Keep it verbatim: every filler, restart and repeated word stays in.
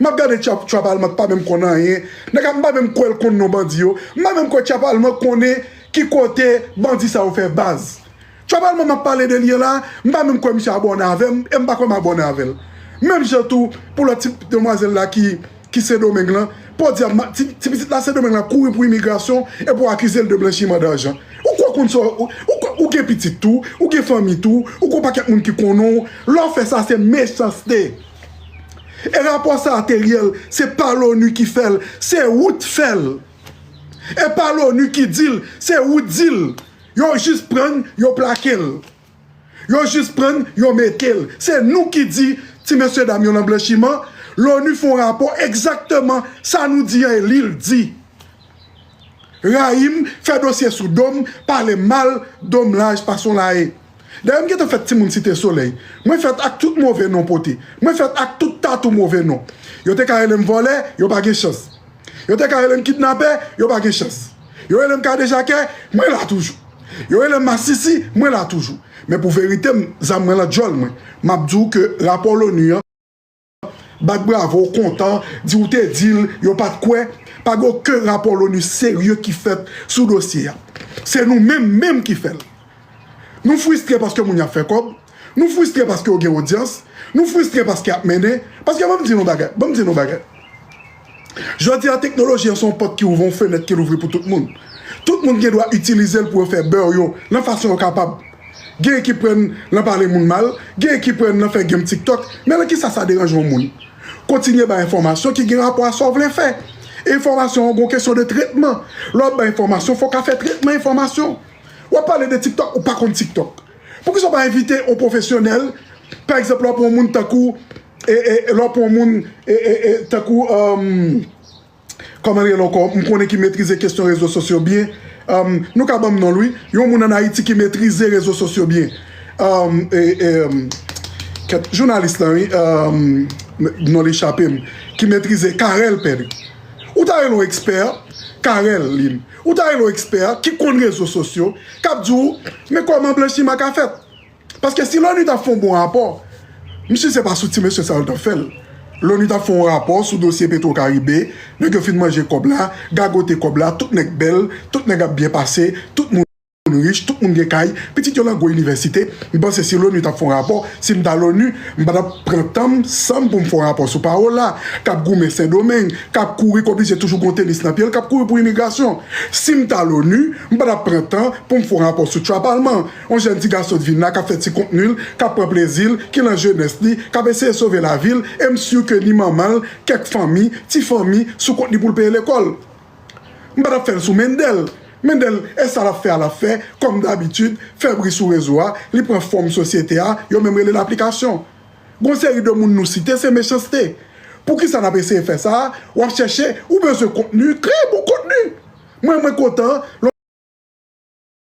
M ap gade Tchwa Palman pa menm konn anyen. Nèg la, m pa menm kwè l konn non bandi yo. M pa menm kwè Tchwa Palman konnen ki kote bandi sa yo fè baz. Tchwa Palman m ap pale de li an la, m pa menm kwè misye abòne avè m, e m pa kwè m abòne avè l. Menm jan tou, pou lòt ti demwazèl la ki, ki Sendomeng lan, podyab, ti, ti pitit la Sendomeng lan kouri pou imigrasyon e pou akize l de blanchiman dajan. Ou kwè konn sa, ou, ou, ou gen pitit tou, ou gen fanmi tou, ou gen pakèt moun ki konnen w. Lè w fè sa, se mechanste. E rapò sa a te reyèl, se pa Loni ki fè l, se ou t fè l. E pa Loni ki di l, se ou t di l. Yo jis pran l, yo plake l. Yo jis pran l, yo mete l. Se nou ki di ti mesye dam yo nan blanchiman. Loni fè yon rapò egzakteman sa nou di an e li l di. Rayi m, fè dosye sou do m, pale m mal, do m laj, pa son laye. Dayè, m gentan fèt timoun Site Solèy. Mwen fèt ak tout move non pote. Mwen fèt ak tout tatou move non. Yo te ka rele m vòlè, yo pa gen chans. Yo te ka rele m kidnapè, yo pa gen chans. Yo rele m kadejakè, mwen la toujou. Yo rele m masisi, mwen la toujou. Men pou verite m, zam mwen lan djòl mwen. M ap di w ke rapò Loni an, bat bravo, kontan, di w te di l, yo pa t kwè. Pa gen okenn rapò Loni serye ki fèt sou dosye a. Se nou menm menm ki fè l. Nou fristre paske moun y ap fè kòb. Nou fristre paske yo gen odyans. Nou fristre paske y ap mennen. Paske ban m di nou bagay. Ban m di nou bagay. Jodi a, teknoloji an se yon pòt ki ouvri, yon fenèt ki louvri pou tout moun. Tout moun gen dwa itilize l pou yo fè bè yo, nan fason yo kapab. Gen ki pran nan pale moun mal, gen ki pran nan fè game TikTok, men nan kisa sa deranje yon moun? Kontinye bay enfòmasyon ki gen rapò a sa w vle fè. Enfòmasyon an gon kesyon de tretman. Lè w ap bay enfòmasyon, fò w ka fè tretman enfòmasyon. W ap pale de TikTok, ou pa konn TikTok. Poukisa w pa envite yon pwofesyonèl, pa egzanp, lè w ap yon moun tankou, e, e, lè w ap yon moun, e, e, e, tankou, um, kòman l rele ankò? M konnen ki metrize kesyon rezo sosyo byen. Um, nou ka ban m non l, wi. Yon moun ann Ayiti ki metrize rezo sosyo byen. Um, e, e, um, kèt, jounalis lan, wi. Um, non l echape m. Ki metrize Carel Pedre. Ou ta rele yon ekspè, Carel li. Ou ta rele yon ekspè ki konn rezo sosyo, k ap di w, men kòman blanchiman ka fèt. Paske si Loni t ap fè yon bon rapò, m si se pa sou ti mesye sa yo l t ap fè l. Loni t ap fè yon rapò sou dosye Petro Caribe, nèg yo fin manje kòb la, gagote kòb la, tout nèg bèl, tout nèg ap byen pase, tout moun rich, tout moun gen kay, pitit yo lan gwo inivèsite. M panse si Loni t ap fè yon rapò, si m ta Loni, m pa t ap pran tan m, san m pou m fè yon rapò sou pawòl la, k ap goumen Sendomeng, k ap kouri, k oblije toujou gon tenis nan pye l, k ap kouri pou imigrasyon. Si m ta Loni, m pa t ap pran tan pou m fè yon rapò sou Tchwa Palman. Yon jèn ti gason t vin la, k ap fè ti kontni l, k ap pran plezi l, ki lan jenès li, k ap eseye sove lavi l, e m si ke ni manman l, kèk fanmi, ti fanmi, sou kont li pou l peye lekòl. M pa t ap fè l sou Mendel. Mendel, e sa l ap fè a, l ap fè, kòm dabitid, fè bri sou rezo a, li pran fòm sosyete a, yo menm rele l aplikasyon. Gon seri de moun nou site, se mechanste. Poukisa n ap eseye fè sa a? W ap chèche, ou bezwen kontni, kreye bon kontni. Mwen, mwen kontan,